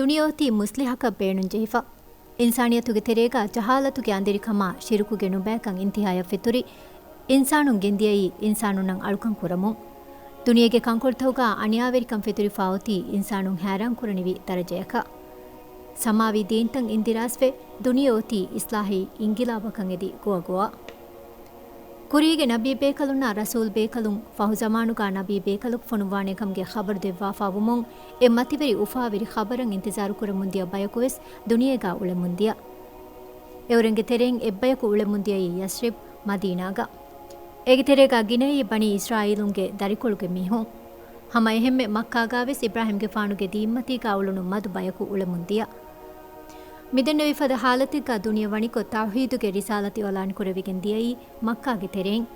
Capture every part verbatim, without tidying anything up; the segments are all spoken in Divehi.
ދުނިޔެ އޮތީ މުސްލިހަކަށް ބޭނުންޖެހިފަ. އިންސާނިއްޔަތުގެ ތެރޭގަ ޖަހާލަތުގެ އަނދިރިކަމާ ޝިރުކުގެ ނުބައިކަން އިންތިހާޔަށް ފެތުރި، އިންސާނުން ގެންދިޔައީ އިންސާނުންނަށް އަޅުކަން ކުރަމުން. ދުނިޔޭގެ ކަންކޮޅުތަކުގަ އަނިޔާވެރިކަން ފެތުރިފަ އޮތީ އިންސާނުން ހައިރާން ކުރަނިވި ދަރަޖަޔަކަށް. ސަމާވީ ދީންތައް އިންދިރާސްވެ، ދުނިޔެ އޮތީ އިސްލާހީ އިންގިލާބަކަށް އެދި ގޮވަގޮވާ. ކުރީގެ ނަބީ ބޭކަލުންނާ ރަސޫލް ބޭކަލުން ފަހު ޒަމާނުގަ ނަބީ ބޭކަލަކު ފޮނުއްވާނެ ކަމުގެ ޚަބަރު ދެއްވާފާވުމުން، އެ މަތިވެރި އުފާވެރި ޚަބަރަށް އިންތިޒާރު ކުރަމުންދިޔަ ބަޔަކުވެސް ދުނިޔޭގަ އުޅެމުންދިޔަ. އެއުރެންގެ ތެރެއިން އެއްބަޔަކު އުޅެމުންދިޔައީ ޔަސްރިބް، މަދީނާގަ. އޭގެ ތެރޭގަ ގިނައީ ބަނީ އިސްރާއީލުންގެ ދަރިކޮޅުގެ މީހުން. ހަމަ އެހެންމެ މައްކާގަވެސް އިބްރާހިމްގެފާނުގެ ދީންމަތީގަ އުޅުނު މަދު ބަޔަކު އުޅެމުންދިޔަ. މިދެންނެވި ފަދަ ހާލަތެއްގަ ދުނިޔެ ވަނިކޮށް، ތައުހީދުގެ ރިސާލަތު އިޢުލާން ކުރެވިގެން ދިޔައީ މައްކާގެ ތެރެއިން.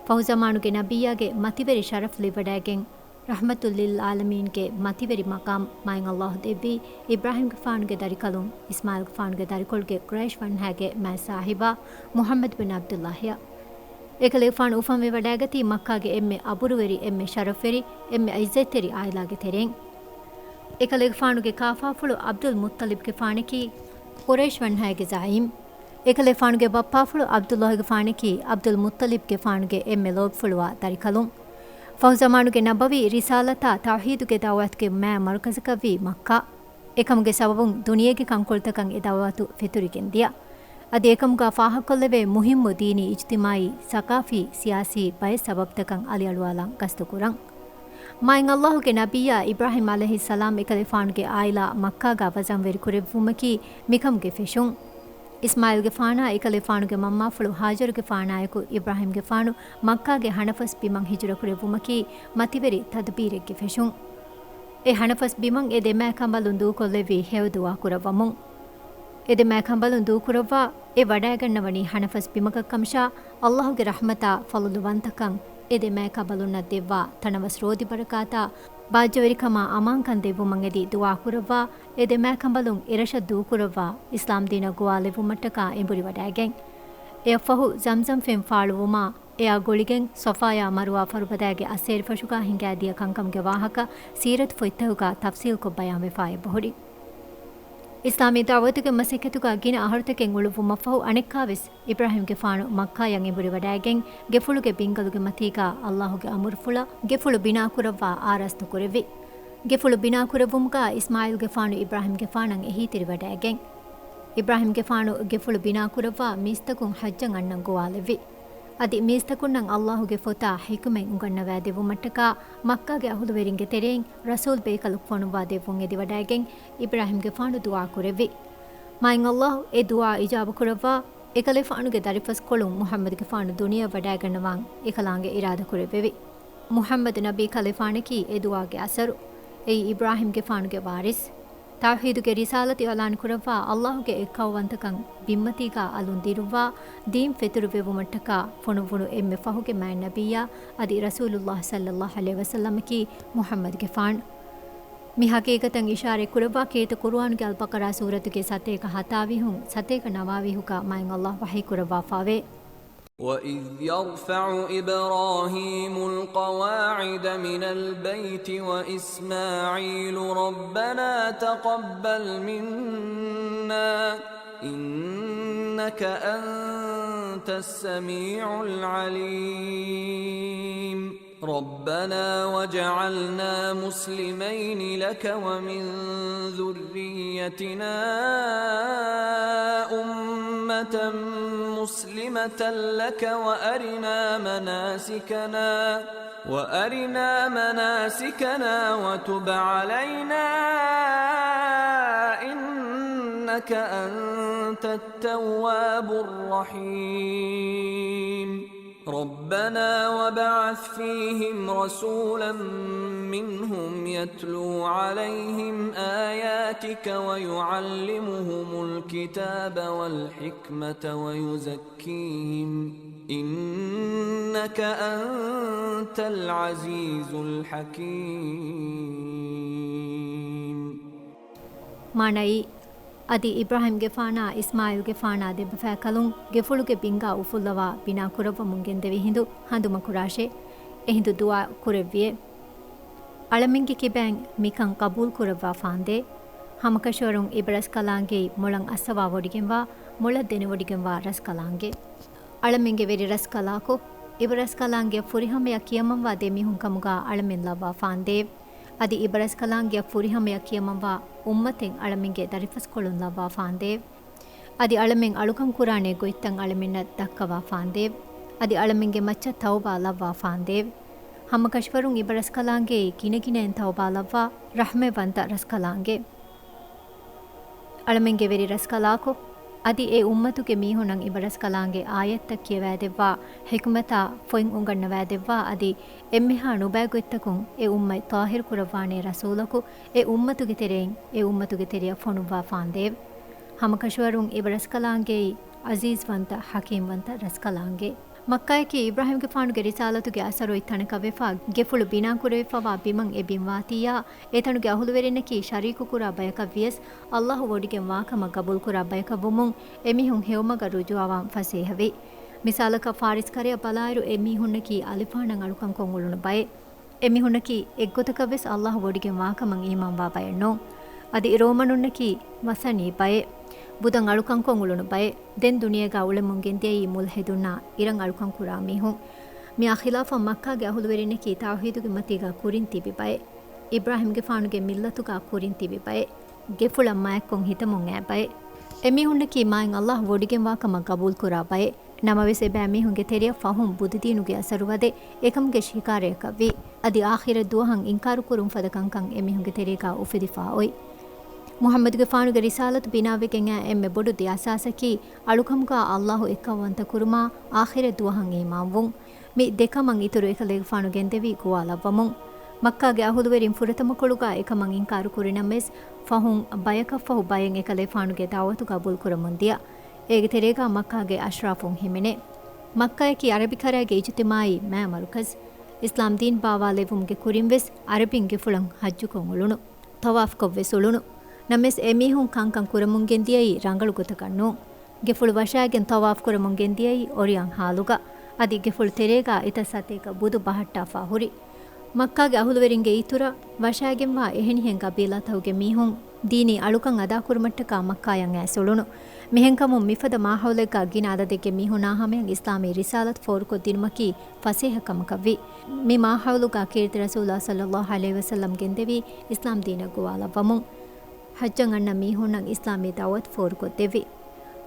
ފަހު ޒަމާނުގެ ނަބިއްޔާގެ މަތިވެރި ޝަރަފް ލިބިވަޑައިގެން، ރަޙްމަތުލް ލިލް ޢާލަމީންގެ މަތިވެރި މަޤާމް މާތް ﷲ ދެއްވީ، އިބްރާހިމްގެފާނުގެ ދަރިކަލުން، އިސްމާޢީލްގެފާނުގެ ދަރިކޮޅުގެ ޤުރައިޝް ވަންހައިގެ މާތް ސާހިބާ މުޙައްމަދު ބިން ޢަބްދުﷲއަށް. އެކަލޭގެފާނު އުފަންވެވަޑައިގަތީ މައްކާގެ އެންމެ އަބުރުވެރި، އެންމެ ޝަރަފްވެރި، އެންމެ ޢިއްޒަތްތެރި ޢާއިލާގެ ތެރެއިން. އެކަލޭގެފާނުގެ ކާފާފުޅު ޢަބްދުލް މުއްޠަލިބްގެފާނަކީ، ޤުރައިޝް ވަންހައިގެ ޒަޢީމް. އެކަލޭގެފާނުގެ ބައްޕާފުޅު ޢަބްދުﷲގެފާނަކީ، ޢަބްދުލް މުއްޠަލިބްގެފާނުގެ އެންމެ ލޯބިފުޅުވާ ދަރިކަލުން. ފަހު ޒަމާނުގެ ނަބަވީ ރިސާލަތާ ތައުޙީދުގެ ދަޢުވަތުގެ މާތް މަރުކަޒަކަށްވީ މައްކާ. އެކަމުގެ ސަބަބުން ދުނިޔޭގެ ކަންކޮޅުތަކަށް އެ ދަޢުވަތު ފެތުރިގެންދިޔަ. އަދި އެކަމުގަ ފާހަގަކޮށްލެވޭ މުހިއްމު ދީނީ، އިޖްތިމާޢީ، ސަޤާފީ، ސިޔާސީ ބައެއް ސަބަބުތަކަށް އަލިއަޅުވާލަން ގަސްތުކުރަން. މާތް ﷲގެ ނަބިއްޔާ އިބްރާހީމް ޢަލައިހިއްސަލާމް އެކަލޭފާނުގެ ޢާއިލާ މައްކާގަ ވަޒަންވެރިކުރެއްވުމަކީ މިކަމުގެ ފެށުން. އިސްމާޢީލްގެފާނާ އެކަލޭފާނުގެ މަންމާފުޅު ހާޖަރުގެފާނާއެކު އިބްރާހީމްގެފާނު މައްކާގެ ހަނަފަސް ބިމަށް ހިޖުރަކުރެއްވުމަކީ މަތިވެރި ތަދުބީރެއްގެ ފެށުން. އެ ހަނަފަސް ބިމަށް އެ ދެމާކަނބަލުން ދޫކޮށްލެއްވީ ހެޔޮ ދުޢާ ކުރައްވަމުން. އެ ދެމާކަނބަލުން ދޫކުރައްވާ އެ ވަޑައިގަންނަވަނީ ހަނަފަސް ބިމަކަށްކަމަށާ، ﷲގެ ރަޙްމަތާ ފަޟުލުވަންތަކަން އެ ދެމާކަނބަލުންނަށް ދެއްވާ ތަނަވަސް ރޯދި ބަރަކާތާ، ބާއްޖަވެރިކަމާ އަމާންކަން ދެއްވުމަށް އެދި ދުޢާ ކުރައްވާ، އެ ދެމާކަނބަލުން އެރަށަށް ދޫކުރައްވާ، އިސްލާމްދީނަށް ގޮވާލެއްވުމަށްޓަކާ އެނބުރިވަޑައިގެން. އެއަށްފަހު ޒަމްޒަމް ފެން ފާޅުވުމާ، އެއާ ގުޅިގެން ޞަފާޔާ މަރުވާ ފަރުބަދައިގެ އައްސޭރިފަށުގާ ހިނގާދިޔަ ކަންކަމުގެ ވާހަކަ ސީރަތު ފޮތްތަކުގާ ތަފްޞީލްކޮށް ބަޔާންވެފާ އެބަހުރި. އިސްލާމީ ދަޢުވަތުގެ މަސައްކަތުގާ ގިނަ އަހަރުތަކެއް އުޅުއްވުމަށްފަހު، އަނެއްކާވެސް އިބްރާހީމްގެފާނު މައްކާޔަށް އެނބުރިވަޑައިގެން، ގެފުޅުގެ ބިންގަލުގެ މަތީގާ ﷲގެ އަމުރުފުޅަށް ގެފުޅު ބިނާކުރައްވާ އާރާސްތުކުރެއްވި. ގެފުޅު ބިނާކުރެއްވުމުގާ އިސްމާޢީލްގެފާނު އިބްރާހީމްގެފާނަށް އެހީތެރިވަޑައިގެން. އިބްރާހީމްގެފާނު ގެފުޅު ބިނާކުރައްވާ މީސްތަކުން ޙައްޖަށް އަންނަން ގޮވާލެއްވި. އަދި މީސްތަކުންނަށް ﷲގެ ފޮތާ ޙިކުމަތް އުނގަންނަވާދެއްވުމަށްޓަކާ، މައްކާގެ އަހުލުވެރިންގެ ތެރެއިން ރަސޫލް ބޭކަލަކު ފޮނުއްވާ ދެއްވުން އެދިވަޑައިގެން، އިބްރާހީމްގެފާނު ދުޢާ ކުރެއްވި. މާތް ﷲ އެ ދުޢާ އިޖާބަކުރައްވާ، އެކަލޭފާނުގެ ދަރިފަސްކޮޅުން މުޙައްމަދުގެފާނު ދުނިޔެއަށް ވަޑައިގަންނަވާން އެކަލާނގެ އިރާދަކުރެއްވެވި. މުޙައްމަދު ނަބީ ކަލޭފާނަކީ އެ ދުޢާގެ އަސަރު. އެއީ އިބްރާހީމްގެފާނުގެ ވާރިސް. ތައުޙީދުގެ ރިސާލަތު އިޢުލާން ކުރައްވާ، ﷲގެ އެއްކައުވަންތަކަން ބިންމަތީގާ އަލުން ދިރުއްވާ، ދީން ފެތުރުވެވުމަށްޓަކާ ފޮނުއްވުނު އެންމެ ފަހުގެ މާތް ނަބިއްޔާ އަދި ރަސޫލުﷲ ޞައްލަﷲ ޢަލައިހި ވަސައްލަމަކީ މުޙައްމަދުގެފާނު. މި ޙަޤީޤަތަށް އިޝާރަތް ކުރައްވާ ކީރިތި ޤުރުއާނުގެ އަލްބަޤަރާ ސޫރަތުގެ ސަތޭކަ ހަތާވީހުން ސަތޭކަ ނަވާވީހުގަ މާތް ﷲ ވަޙީ ކުރައްވާފާވޭ. وَإِذْ يَرْفَعُ إِبْرَاهِيمُ الْقَوَاعِدَ مِنَ الْبَيْتِ وَإِسْمَاعِيلُ رَبَّنَا تَقَبَّلْ مِنَّا إِنَّكَ أَنْتَ السَّمِيعُ الْعَلِيمُ. رَبَّنَا وَاجْعَلْنَا مُسْلِمَيْنِ لَكَ وَمِنْ ذُرِّيَّتِنَا أُمَّةً مُسْلِمَةً لَكَ وَأَرِنَا مَنَاسِكَنَا، وَأَرِنَا مَنَاسِكَنَا وَتُبْ عَلَيْنَا إِنَّكَ أَنْتَ التَّوَّابُ الرَّحِيمُ. رَبَّنَا وَابْعَثْ فِيهِمْ رَسُولًا مِّنْهُمْ يَتْلُو عَلَيْهِمْ آيَاتِكَ وَيُعَلِّمُهُمُ الْكِتَابَ وَالْحِكْمَةَ وَيُزَكِّيهِمْ إِنَّكَ أَنْتَ الْعَزِيزُ الْحَكِيمُ. މާނައީ، އަދި އިބްރާހީމްގެފާނާ އިސްމާޢީލްގެފާނާ ދެބަފާކަލުން ގެފުޅުގެ ބިންގާ އުފުއްލަވާ ބިނާ ކުރައްވަމުން ގެންދެވި ހިނދު ހަނދުމަކުރާށޭ. އެހިނދު ދުޢާ ކުރެއްވިއޭ. އަޅަމެންގެ ކިބައިން މިކަން ޤަބޫލު ކުރައްވާފާނދޭ. ހަމަކަށަވަރުން އިބަރަސްކަލާނގެއީ މޮޅަށް އައްސަވާވޮޑިގެންވާ، މޮޅަށް ދެނެވޮޑިގެންވާ ރަސްކަލާނގެ. އަޅަމެންގެ ވެރި ރަސްކަލާކޮ، އިބަރަސްކަލާނގެއަށް ފުރިހަމަޔަށް ކިޔަމަންވާ ދެމީހުން ކަމުގާ އަޅަމެން ލައްވާފާނދޭވެ. އަދި އިބަރަސްކަލާނގެއަށް ފުރިހަމަޔަށް ކިޔަމަންވާ އުއްމަތެއް އަޅަމެންގެ ދަރިފަސްކޮޅުން ލައްވާފާނދޭވެ. އަދި އަޅަމެން އަޅުކަން ކުރާނޭ ގޮތްތައް އަޅަމެންނަށް ދައްކަވާފާނދޭވެ. އަދި އަޅަމެންގެ މައްޗަށް ތައުބާ ލައްވާފާނދޭވެ. ހަމަކަށަވަރުން އިބަރަސްކަލާނގެއީ ގިނަގިނައިން ތައުބާ ލައްވާ ރަޙްމަތްވަންތަ ރަސްކަލާނގެ. އަޅަމެންގެ ވެރި ރަސްކަލާކޮ، އަދި އެ އުއްމަތުގެ މީހުންނަށް އިބަރަސްކަލާނގެ އާޔަތްތައް ކިޔަވައިދެއްވާ، ޙިކުމަތާ ފޮތް އުނގަންނަވައިދެއްވާ، އަދި އެންމެހާ ނުބައި ގޮތްތަކުން އެ އުއްމަތް ޠާހިރު ކުރައްވާނޭ ރަސޫލަކު، އެ އުއްމަތުގެ ތެރެއިން އެ އުއްމަތުގެ ތެރެއަށް ފޮނުއްވާފާނދޭވެ. ހަމަކަށަވަރުން އިބަރަސްކަލާނގެއީ ޢަޒީޒްވަންތަ، ޙަކީމްވަންތަ ރަސްކަލާނގެ. މައްކާއަކީ އިބްރާހީމްގެފާނުގެ ރިސާލަތުގެ އަސަރު އޮތް ތަނަކަށް ވެފާ، ގެފުޅު ބިނާކުރެވިފަވާ ބިމަށް އެ ބިން ވާތީއާ، އެ ތަނުގެ އަހުލުވެރިންނަކީ ޝަރީކުކުރާ ބަޔަކަށް ވިޔަސް، ﷲ ވޮޑިގެން ވާކަމަށް ގަބޫލުކުރާ ބަޔަކަށް ވުމުން، އެމީހުން ހެޔޮމަގަށް ރުޖޫޢަވާން ފަސޭހަވި. މިސާލަކަށް، ފާރިސް ކަރަޔަށް ބަލާއިރު، އެ މީހުންނަކީ އަލިފާނަށް އަޅުކަންކޮށް އުޅުނު ބައެއް. އެމީހުންނަކީ އެއްގޮތަކަށް ވެސް ﷲ ވޮޑިގެން ވާކަމަށް އީމާންވާ ބައެއް ނޫން. އަދި ރޯމަނުންނަކީ ވަސަނީ ބައެއް. ބުދަށް އަޅުކަންކޮށް އުޅުނު ބައެއް. ދެން ދުނިޔޭގަ އުޅެމުން ގެންދިޔައީ މުލްޙިދުންނާ އިރަށް އަޅުކަން ކުރާ މީހުން. މިއާ ޚިލާފަށް މައްކާގެ އަހުލުވެރިންނަކީ ތައުޙީދުގެ މަތީގަ ކުރިން ތިބި ބައެއް. އިބްރާހީމްގެފާނުގެ މިއްލަތުގަ ކުރިން ތިބި ބައެއް. ގެފުޅަށް މާތްކޮށް ހިތަމުން އައި ބައެއް. އެމީހުންނަކީ މާތް ﷲ ވޮޑިގެންވާކަމަށް ގަބޫލުކުރާ ބައެއް. ނަމަވެސް، އެބައިމީހުންގެ ތެރެއަށް ފަހުން ބުދުދީނުގެ އަސަރުވަދެ އެކަމުގެ ޝިކާރަޔަކަށްވި. އަދި އާޚިރަތް ދުވަހަށް އިންކާރުކުރުން ފަދަ ކަންކަން އެމީހުންގެ ތެރޭގަ އުފެދިފާ އޮތް. މުޙައްމަދުގެފާނުގެ ރިސާލަތު ބިނާވެގެން އައި އެންމެ ބޮޑު ދެ އަސާސަކީ، އަޅުކަމުގަ ﷲ އެއްކައުވަންތަ ކުރުމާ، އާޚިރަތް ދުވަހަށް އީމާންވުން. މި ދެ ކަމަށް އިތުރު އެކަލޭގެފާނު ގެންދެވީ ގޮވާލައްވަމުން. މައްކާގެ އަހުލުވެރިން ފުރަތަމަކޮޅުގަ އެކަމަށް އިންކާރު ކުރިނަމަވެސް، ފަހުން ބަޔަކަށްފަހު ބައެއް އެކަލޭފާނުގެ ދަޢުވަތު ގަބޫލުކުރަމުން ދިޔަ. އޭގެ ތެރޭގަ މައްކާގެ އަޝްރާފުން ހިމެނޭ. މައްކާއަކީ ޢަރަބިކަރައިގެ އިޖުތިމާޢީ މައިމަރުކަޒު. އިސްލާމް ދީން ބާވާލެއްވުމުގެ ކުރިންވެސް ޢަރަބިން ގެފުޅަށް ޙައްޖުކޮށް އުޅުނު، ޠަވާފްކޮށްވެސް އުޅުނު. ނަމަވެސް، އެމީހުން ކަންކަން ކުރަމުން ގެންދިޔައީ ރަނގަޅު ގޮތަކަށް ނޫން. ގެފުޅު ވަށާގެން ޠަވާފް ކުރަމުން ގެންދިޔައީ އޮރިޔަށް ޙާލުގަ. އަދި ގެފުޅު ތެރޭގަ އެތައް ސަތޭކަ ބުދު ބަހައްޓާފާ ހުރި. މައްކާގެ އަހުލުވެރިންގެ އިތުރަށް ވަށާގެންވާ އެހެނިހެން ގަބީލާތަކުގެ މީހުން ދީނީ އަޅުކަން އަދާކުރުމަށްޓަކާ މައްކާޔަށް އައިސް އުޅުނު. މިހެންކަމުން މިފަދަ މާހައުލެއްގަ ގިނަ އަދަދެއްގެ މީހުނާ ހަމަޔަށް އިސްލާމީ ރިސާލަތު ފޯރުކޮށްދިނުމަކީ ފަސޭހަ ކަމަކަށްވި. މި މާހައުލުގަ ކީރިތި ރަސޫލާ ޞައްލައްލާހު ޢަލައިހި ވަސައްލަމް ގެންދެވީ އިސްލާމް ދީނަށް ގޮވާލައްވަމުން. ޙައްޖަށް އަންނަ މީހުންނަށް އިސްލާމީ ދަޢުވަތު ފޯރުކޮށްދެއްވި.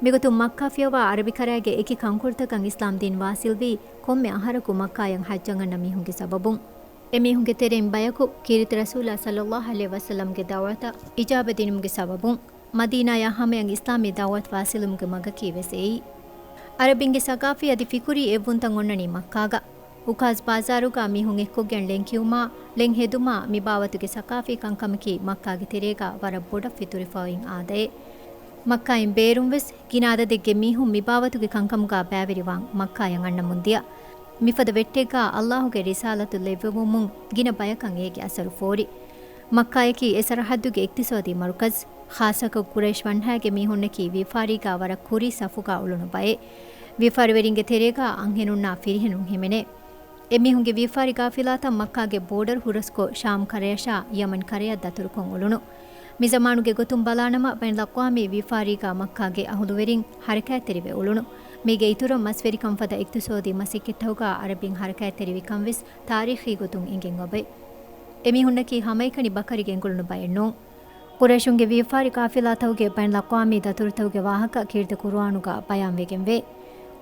މިގޮތުން މައްކާ ފިޔަވާ ޢަރަބިކަރައިގެ އެކި ކަންކޮޅުތަކަށް އިސްލާމް ދީން ވާސިލްވީ ކޮންމެ އަހަރަކު މައްކާޔަށް ޙައްޖަށް އަންނަ މީހުންގެ ސަބަބުން. އެމީހުންގެ ތެރެއިން ބަޔަކު ކީރިތި ރަސޫލާ ޞައްލައްލާހު ޢަލައިހި ވަސައްލަމްގެ ދަޢުވަތަށް އިޖާބަ ދިނުމުގެ ސަބަބުން މަދީނާޔާ ހަމަޔަށް އިސްލާމީ ދަޢުވަތު ވާސިލުވުމުގެ މަގަކީ ވެސް އެއީ. ޢަރަބިންގެ ސަގާފީ އަދި ފިކުރީ އެއްވުންތައް އޮންނަނީ މައްކާގަ. އުކާޒް ބާޒާރުގަ މީހުން އެއްކޮށްގެން ޅެން ކިޔުމާ، ޅެން ހެދުމާ، މި ބާވަތުގެ ސަގާފީ ކަންކަމަކީ މައްކާގެ ތެރޭގަ ވަރަށް ބޮޑަށް ފިތުރިފަ އޮތް އާދައެއް. މައްކާއިން ބޭރުން ވެސް ގިނަ އަދަދެއްގެ މީހުން މި ބާވަތުގެ ކަންކަމުގަ ބައިވެރިވާން މައްކާޔަށް އަންނަމުން ދިޔަ. މިފަދަ ވެއްޓެއްގަ ﷲ ގެ ރިސާލަތު ލެއްވެވުމުން ގިނަ ބަޔަކަށް އޭގެ އަސަރު ފޯރި. މައްކާއަކީ އެ ސަރަޙައްދުގެ އިޤްތިޞާދީ މަރުކަޒު. ޚާއްޞަކޮށް ޤުރައިޝް ވަންހައިގެ މީހުންނަކީ ވިޔަފާރީގަ ވަރަށް ކުރީ ސަފުގަ އުޅުނު ބައެއް. ވިޔަފާރިވެރިންގެ ތެރޭގަ އަންހެނުންނާ ފިރިހެނުން ހިމެނޭ. އެމީހުންގެ ވިޔަފާރި ގާފިލާތައް މައްކާގެ ބޯޑަރު ހުރަސްކޮށް، ޝާމް ކަރަޔަށާ ޔަމަން ކަރަޔަށް ދަތުރުކޮށް އުޅުނު. މިޒަމާނުގެ ގޮތުން ބަލާނަމަ، ބައިނަލްއަޤްވާމީ ވިޔަފާރީގަ މައްކާގެ އަހުލުވެރިން ޙަރަކާތްތެރިވެ އުޅުނު. މީގެ އިތުރަށް މަސްވެރިކަން ފަދަ އިޤްތިޞާދީ މަސައްކަތްތަކުގަ ޢަރަބިން ޙަރަކާތްތެރިވިކަން ވެސް ތާރީޚީ ގޮތުން އެނގެން އޮވޭ. އެމީހުންނަކީ ހަމައެކަނި ބަކަރި ގެންގުޅުނު ބައެއް ނޫން. ޤުރައިޝުންގެ ވިޔަފާރި ޤާފިލާތަކުގެ ބައިނަލްއަޤްވާމީ ދަތުރުތަކުގެ ވާހަކަ ކީރިތި ޤުރުއާނުގަ ބަޔާންވެގެންވޭ.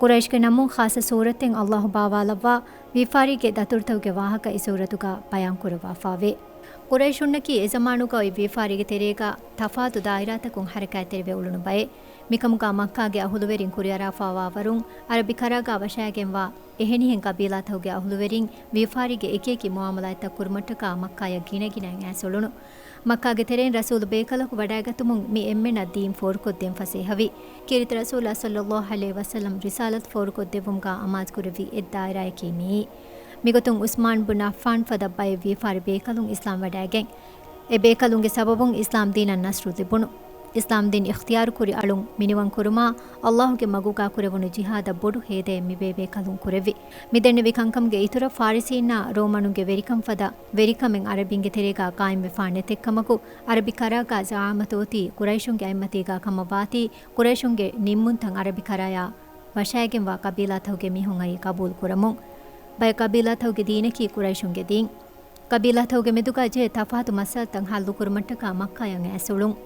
ޤުރައިޝްގެ ނަމުން ޚާއްޞަ ސޫރަތެއް ﷲ ބާވާލައްވާ، ވިޔަފާރީގެ ދަތުރުތަކުގެ ވާހަކަ އެ ސޫރަތުގަ ބަޔާންކުރައްވާފާވޭ. ޤުރައިޝުންނަކީ އެ ޒަމާނުގަ އޮތް ވިޔަފާރީގެ ތެރޭގަ ތަފާތު ދާއިރާތަކުން ޙަރަކާތްތެރިވެ އުޅުނު ބައެއް. މިކަމުގަ މައްކާގެ އަހުލުވެރިން ކުރިއަރާފާވާވަރުން، ޢަރަބި ކަރާގަ ވަށާގެންވާ އެހެނިހެން ޤަބީލާތަކުގެ އަހުލުވެރިން ވިޔަފާރީގެ އެކިއެކި މުޢާމަލާތްތައް ކުރުމަށްޓަކާ މައްކާޔަށް ގިނަގިނައިން އައިސް އުޅުނު. މައްކާގެ ތެރެއިން ރަސޫލު ބޭކަލަކު ވަޑައިގަތުމުން މި އެންމެނަށް ދީން ފޯރުކޮށްދޭން ފަސޭހަވި. ކީރިތި ރަސޫލާ ޞައްލައްލާހު ޢަލައިހި ވަސައްލަމް ރިސާލަތު ފޯރުކޮށްދެއްވުމުގަ އަމާޒުކުރެއްވި އެއްދާއިރާއަކީ މިއީ. މިގޮތުން ޢުސްމާން ބުން ޢައްފާން ފަދަ ބައެއް ވިޔަފާރި ބޭކަލުން އިސްލާމް ވަޑައިގެން، އެ ބޭކަލުންގެ ސަބަބުން އިސްލާމް ދީނަށް ނަޞްރު ލިބުނު. އިސްލާމްދީން އިޚްތިޔާރުކުރި އަޅުން މިނިވަން ކުރުމާ، އައްލާހުގެ މަގުގާ ކުރެވުނު ޖިހާދަށް ބޮޑު ހޭދައެއް މި ބޭބޭކަލުން ކުރެއްވި. މިދެންނެވި ކަންކަމުގެ އިތުރަށް ފާރިސީންނާ ރޯމަނުންގެ ވެރިކަން ފަދަ ވެރިކަމެއް އަރަބިންގެ ތެރޭގާ ޤާއިމްވެފާ ނެތެއްކަމަކު، އަރަބި ކަރާގާ ޒަޢާމަތު އޮތީ ޤުރައިޝުންގެ އަތްމަތީގާ ކަމަށް ވާތީ، ޤުރައިޝުންގެ ނިންމުންތައް އަރަބި ކަރާޔާ ވަށައިގެންވާ ޤަބީލާތަކުގެ މީހުން އައީ ޤަބޫލު ކުރަމުން. ބައެއް ޤަބީލާތަކުގެ ދީނަކީ ޤުރައިޝުންގެ ދީން. ޤަބީލާތަކުގެ މެދުގާ ޖެހޭ ތަފާތު މައްސަލަތައް ޙައްލު ކުރުމަށްޓަކާ މައްކާޔަށް އައިސް އުޅުން.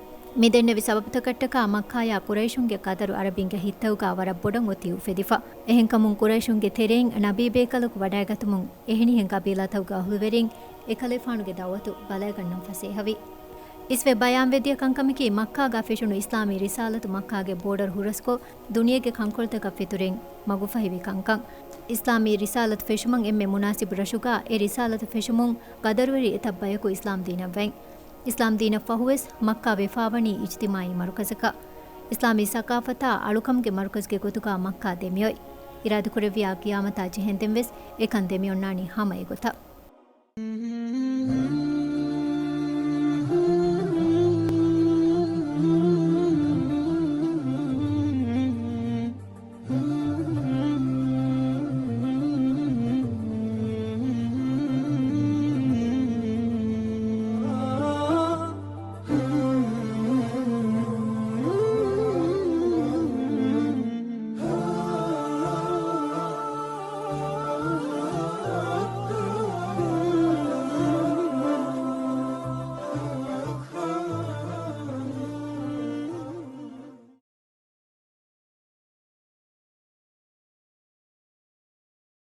މިދެންނެވި ސަބަބުތަކަށްޓަކާ މައްކާޔާ ޤުރައިޝުންގެ ޤަދަރު އަރަބިންގެ ހިތްތަކުގާ ވަރަށް ބޮޑަށް އޮތީ އުފެދިފަ. އެހެންކަމުން ޤުރައިޝުންގެ ތެރެއިން ނަބީ ބޭކަލަކު ވަޑައިގަތުމުން އެހެނިހެން ޤަބީލާތަކުގެ އަހުލުވެރިން އެކަލޭފާނުގެ ދަޢުވަތު ބަލައިގަންނަން ފަސޭހަވި. އިސްވެ ބަޔާންވެދިޔަ ކަންކަމަކީ، މައްކާގާ ފެށުނު އިސްލާމީ ރިސާލަތު މައްކާގެ ބޯޑަރު ހުރަސްކޮށް، ދުނިޔޭގެ ކަންކޮޅުތަކަށް ފެތުރެން މަގުފަހިވި ކަންކަން. އިސްލާމީ ރިސާލަތު ފެށުމަށް އެންމެ މުނާސިބު ރަށުގާ އެ ރިސާލަތު ފެށުމުން ޤަދަރުވެރި އެތައް ބަޔަކު އިސްލާމް ދީނަށް ވަން. އިސްލާމް ދީނަށް ފަހުވެސް މައްކާ ވެފާވަނީ އިޖްތިމާޢީ މަރުކަޒަކަށް. އިސްލާމީ ސަޤާފަތާ އަޅުކަމުގެ މަރުކަޒުގެ ގޮތުގާ މައްކާ ދެމިއޮތް. އިރާދަކުރެއްވިޔާ ޤިޔާމަތާ ޖެހެންދެން ވެސް އެކަން ދެމިއޮންނާނީ ހަމަ އެގޮތަށް.